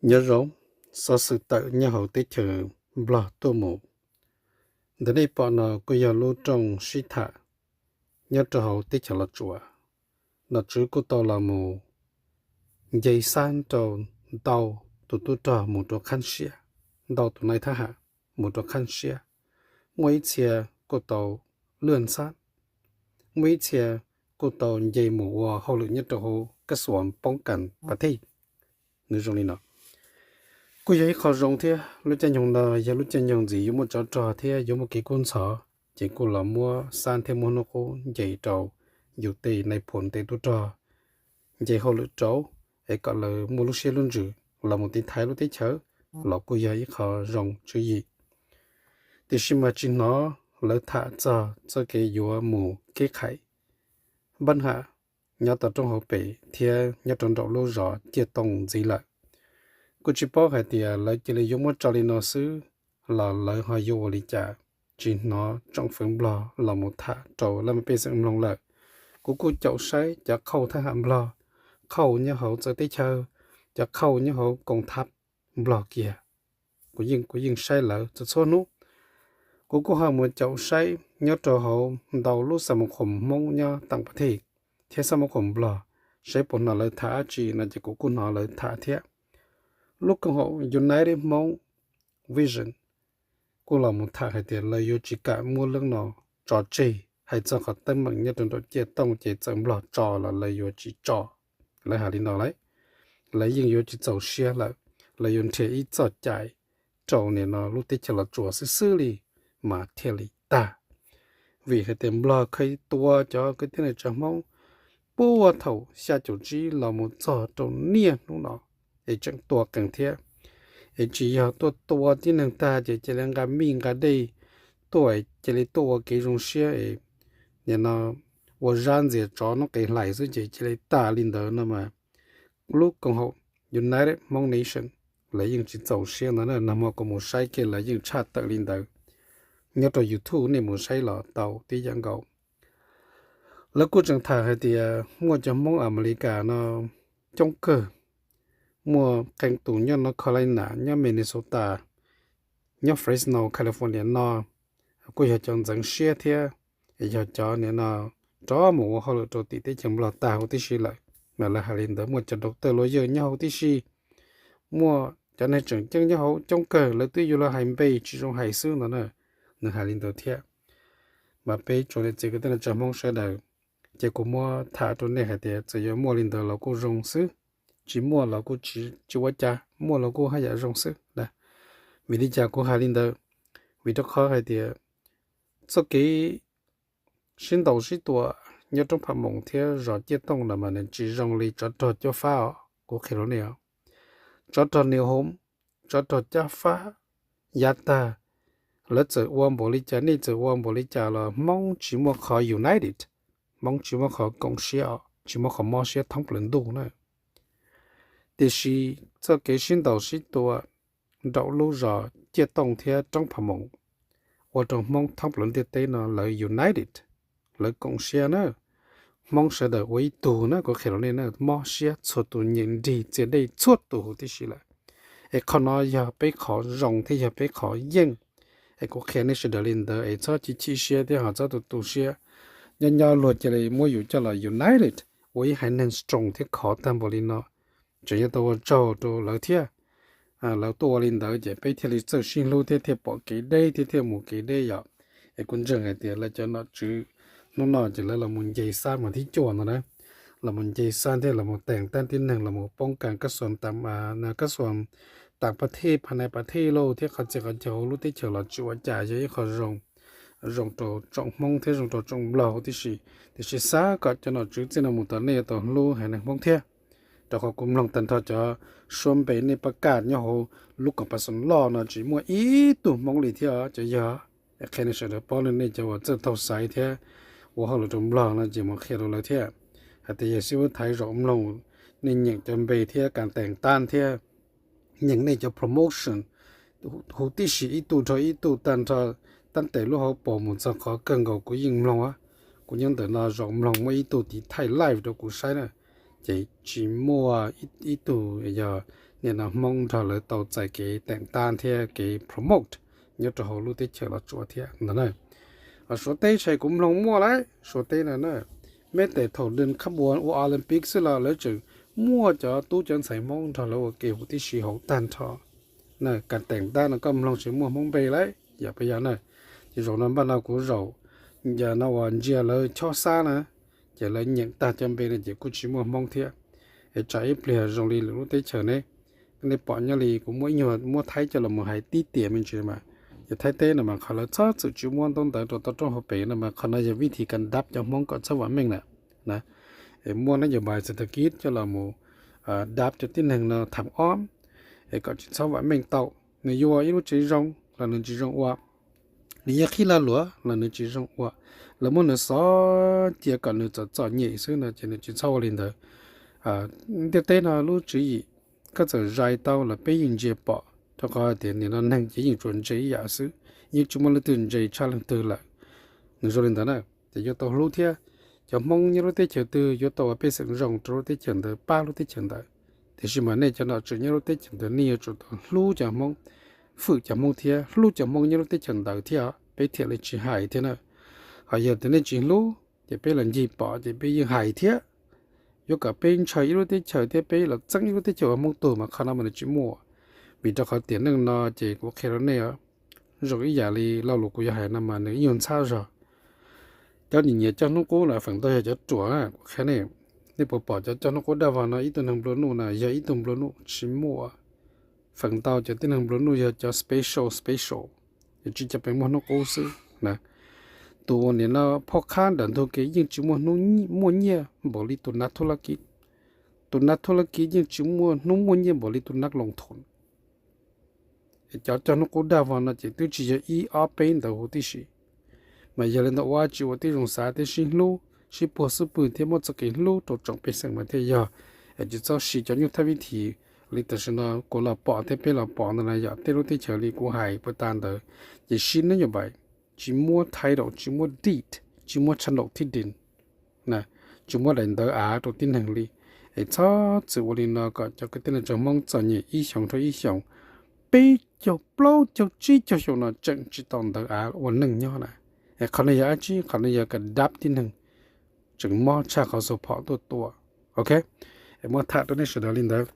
Nyob zoo, xov xwm tawm nyob hauv teb chaws Nplog tuaj mus. Ntawm nej pom no kuj yog lub rooj sib tham nyob rau hauv teb chaws Los Tsuas. Nom tswv kuj tau los mus nce xab rau ntau tus tub rog mus rau qhab siab, ntau tus nai thab ham mus rau qhab siab. Muaj ib txhia kuj tau lwaj xab, muaj ib txhia kuj tau nce mus ua hauj lwm nyob rau hauv kab xuas poob kas pas thej. Nws zoo li no, kuj yog ib qho zoo thiab. Lub caij nyoog no yog lub caij nyoog ntxiv yuav muaj tsov rog thiab yuav muaj kev kub ntxhov, ces kuj los muab xab thiab muab hnub qub nce rau yus tej nai phoo tej tub rog, nce hauj lwm rau, es kom lawv muaj lub siab lub ntsws los mus tiv thaiv lub teb chaws los kuj yog ib qho zoo tswv yim. Tiam sis mas tsis hnov lawv tham txog txoj kev yuav mus keb qhais npab ham nyob tom roob hauv pes thiab nyob rau nraum lub zos Ciaj Tooj ntxiv lawm. Kuj tsis paub hais tias lawv cia li yuav muab tso li no xwb los lawv ho yuav ua li cas, tsis hnov tsoom fwv Nplog los mus tham rau laj mej pej xeem mloog lawm. Kuv kuj caum saib cov khauj thab ham Nplog, khauj nyob hauv txawv teb chaws, cov khauj nyob hauv koom thab Nplog kiag, kuv yeej saib lawv txhua txhua hnub. Kuv kuj ho mus caum saib nyob rau hauv ntau lub xab mos khoom Hmoob nyob tam pas thej thiab xab mos khoom Nplog, saib puas hnov lawv tham dab tsi no ces kuv kuj hnov lawv tham thiab. Lub koom haum United Hmong Vision kuj los mus tham hais tias lawv yuav tsis kam muab lub no tso tseg, hais txog qhov teeb meem nyob rau nraum Ciaj Tooj ces txawm Nplog tso los lawv yuav tsis tso. Lawv hais li no lawm, lawv yeej yuav tsis txaus siab lawm, lawv yuav nrhiav ib txoj cai rau nim no lub teb chaws Los Tsuas xwb xwb li mas thiaj li tag. Vim hais tias Nplog kheev tua cov kwv tij neej tsa Hmoob puag thaum xya caum tsib los mus txog rau niaj hnub no, es tseem tua qees thiab. Es tsis yog tuaj tua tib neeg tag ces cia li nqa mij nqa dej tuaj, cia li tuaj ua kev zoo siab es nim no ua zab ntxias tsov noob qes hlais xwb ces cia li tag li ntawd no mas. Lub koom haum United Hmong Nation lawv yeej tsis txaus siab ntawd na, nag hmo kuv mus saib kiag lawv yeej tshaj tawm li ntawd. Nyob rau YouTube nej mus saib los tau tib yam nkaus. Lawv kuj tseem tham hais tias muaj cov Hmoob Amelikas no coob kawg, muaj qee tus nyob North Carolina, nyob Minnesota, nyob Fresno, California no, kuj yog cov ntxeev siab thiab, yog cov nim no rov mus ua hauj lwm rau tim teb chaws Nplog tag huv tib si lawm. Mas lawv hais li ntawd, muaj cov doctor lawyer nyob hauv tib si, muaj cov neeg tseem ceeb nyob hauv coob kawg, lawv twb yuav los hais npe tsis zoo hais xwb no na. Nws hais li ntawd thiab. Mas peb tsoom niam txiv kwv tij neej tsa Hmoob sawv daws, ces kuv muab tham rau nej hais tias txawm yuav muaj li ntawd los kuj zoo xwb, tsis muaj los kuj tsis ua cas, muaj los kuj haj yam zoo xwb na. Vim li cas kuv hais li ntawd? Vim rau qhov hais tias txoj kev sib ntaus sib tua nyob roob Pham Moos thiab zos Ciaj Tooj no mas nws tsis zoo li tsov rog cab fab os, kuv qhia rau nej os. Tsov rog New Hope, tsov rog cab fab yav tag, lawv txawm ua npaum li cas, nej txawm ua npaum li cas los Hmoob tsis muaj qhov united, Hmoob tsis muaj qhov koom siab os, tsis muaj qhov mob siab thoob plaws ntuj na. Tiam sis txoj kev sib ntaus sib tua nraum lub zos Ciaj Tooj thiab roob Pham Moos ua rau Hmoob thoob plaws ntiaj teb no lawv united, lawv koom siab na. Hmoob sawv daws ua ib tug na, kuv qhia rau nej na, mob siab txhua tus, nyeem nrig txias dej txhua tus huv tib si lawm. Es qhov no yog peb qhov zoo thiab yog peb qhov yeej. Es kuv qhia nej sawv daws li ntawd es txhob chim chim siab thiab ho txhob tu tu siab. Nyob nyob luag cia li muab yus coj los united ua ib haiv neeg strong thiab khov tag npaum li no, tseem yuav tau ua tsaug rau lawv thiab. Lawv tuaj ua li ntawd ces peb thiaj li txawj sib hlub thiab thiaj pom kev deb thiab thiaj mus kev deb yom. Es kuv ntseeg hais tias lawv cov nom tswv hnub no ces lawv los mus nce xab mas thib cuaj no na, los mus nce xab thiab los mus teem tab tib neeg los mus poob kas kab xuas, kab xuas tam pas thej phas nais pas thej lauj thiab qhov txhia qhov chaw hauv lub teb chaws los tsis ua cas, yog ib qho zoo, zoo rau tsoom Hmoob thiab zoo rau tsoom Nplog huv tib si. Tiam sis xav kom cov nom tswv txij no mus tod nej yuav tau hlub haiv neeg Hmoob thiab, rau qhov kuv mloog tag nrho cov suab npe nej pab kaj nyob hauv lub koom pas xoom loj no tsis muaj ib tug Hmoob li thiab cov yog. Qhia nej sawv daws paub, nej cov uas txawj thaub xaiv thiab ua hauj lwm rau Nplog no ces mus qhia rau lawv thiab, hais tias yog xib hwb thaiv zaum mloog, nej nyeem cov npe thiab kas teem tab thiab nyeem nej cov promotion huv tib si ib tug dhau ib tug tag nrho, tab tes lub hauv paus mus txog qhov kawg nkaus kuv yeej mloog. Kuv nyob ntawm no zaum mloog muaj ib tug tiv thaij live rau kuv saib na, ces tsis muaj ib tug yog nim no Hmoob nrog lawv tau txais kev teem tab thiab kev promote nyob rau hauv lub teb chaws Los Tsuas thiab ntag na. Suav teb tshais kuv mloog muaj lawm, Suav teb no na, meb tes thaum lwm khab pua ua Olympic xwb los lawv tseem muaj cov tub cov ntxhais Hmoob nrog lawv ua ke huv tib si hauv tag nrho. Kas teem tab no koj mloog tsis muaj Hmoob npe lawm yom, puas yog na? Ces zaum no npaj no kuv zaum, yog no uas ntsia lawv chob xab na, ces lawv nyeem tag cov npe no ces kuj tsis muaj Hmoob thiab. Es tsam ib pliag zoo li lwm lub teb chaws ne, nej pom nyob li kuv muab ib nyuag muab Thaib coj los mus hais tib tiam me ntsis mas, yog Thaib teb no mas qhov lawv txhob txwm tsis muab ntaub ntawv rau toj roob hauv pes no mas qhov no yog vib thib kas dab cov Hmoob kom txhob vam meej na. Es muaj nab yos npais xas tas kib coj los mus dab cov tib neeg no tham ob, es kom tsis txhob vam meej tau. Nws yuav ua ib lub tsev zoo los nws tsis zoo ua, nws yuav qhib lag luam los nws tsis zoo ua, lawv muab nws xov cia kom nws txom txom nyem xwb no ces nws tsis txhob ua li ntawd. Ntiaj teb no lub tswv yim koj txawm zais tau los peb yeej ntsia pom, rau qhov tias nim no neeg ces yeej tsuas ntse ib yam xwb, yeej tsis muaj leej twg ntse tshaj leej twg lawm. Nws zoo li ntawd na, ces yuav tau hlub thiab. Cov Hmoob nyob lub teb chaws twg yuav tau ua pej xeem zoo rau lub teb chaws ntawd, pab lub teb chaws ntawd. Tiam sis mas nej cov nom tswv nyob lub teb chaws ntawd nej yuav tsum tau hlub cov Hmoob, fwm cov Hmoob thiab hlub cov Hmoob nyob lub teb chaws ntawd thiab peb thiaj li tsis hais thiab na. Ho yog tias nej tsis hlub ces peb los ncig pom ces peb yeej hais thiab. Yuav kom peb ntshaw ib lub teb chaws thiab peb los txeeb ib lub teb chaws ua Hmoob tug mas qhov no mas nws tsis muaj. Vim rau qhov tiam neej no ces kuv qhia rau nej, zoo ib yam li lo lus kuv yuav hais no mas nws ib nyuag ntxhab zog. Cov nim nyiam coj hnub qub los feem ntau yog cov ruam, kuv qhia nej, nej puas pom cov coj hnub qub daj vog no ib tug neeg nplua nuj na, yog ib tug nplua nuj tsis muaj. Feem ntau cov tib neeg nplua nuj yog cov special special, yog tsis cov pes muaj hnub qub xwb na. Tus uas nim no phoj qhab nram ntug kev yeej tsis muaj hnub muaj nyiaj npaum li tus nav thuj lab kiv. Tus nav thuj lab kiv yeej tsis muaj hnub muaj nyiaj npaum li tus nav loos thum. Cov coj hnub qub daj vog no ces twb tsis yog ib ob peb ntawd huv tib si. Mas yog li ntawd ua tsis ua tib zoo xav thiab sib hlub sib puag xub pwg thiab muab txoj kev hlub rau tsoom pej xeem mas thiaj yog. Es tsis txhob siv cov nyuj thaj vib thim li tam sim no kuv los pom thiab peb los pom ntawd na, yog tej lub teb chaws li kuv hais puag ta ntawd, ces siv nab yos npais, tsis muab title, tsis muab deed, tsis muab channel thib din, tsis muab daim ntawv av rau tib neeg li. Es txhob txwm ua li no kom cov kwv tij neej tsa Hmoob txom nyem ib xyoos dhau ib xyoos, peb caug plaub caug tsib caug xyoo no tseem tsis tau ntawv av ua neej nyob na. Es qhov no yog dab tsi? Qhov no yog kas dab tib neeg tseem mob tshaj qhov xuas phom tuaj tua. Ok, es muab tham rau nej sawv daws li ntawd.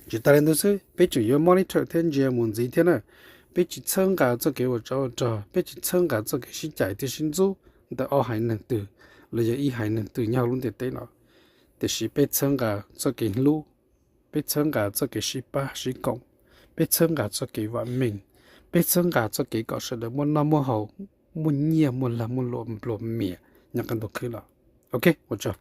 Tsis tas li ntawd xwb, peb tseem yuav monitor thiab ntsia mus ntxiv thiab na. Peb tsis txhawb nqa txoj kev ua tsov ua rog, peb tsis txhawb nqa txoj kev sib cais thiab sib ntxub ntawm ob haiv neeg twg los yog ib haiv neeg twg nyob hauv lub ntiaj teb no. Tiam sis peb txhawb nqa txoj kev hlub, peb txhawb nqa txoj kev sib pab sib koom, peb txhawb nqa txoj kev vam meej, peb txhawb nqa txoj kev kom sawv daws muaj noj muaj haus, muaj nyiaj muaj lag muaj luam nplua mias nyob qab ntuj khwb los. Ok, ua tsaug.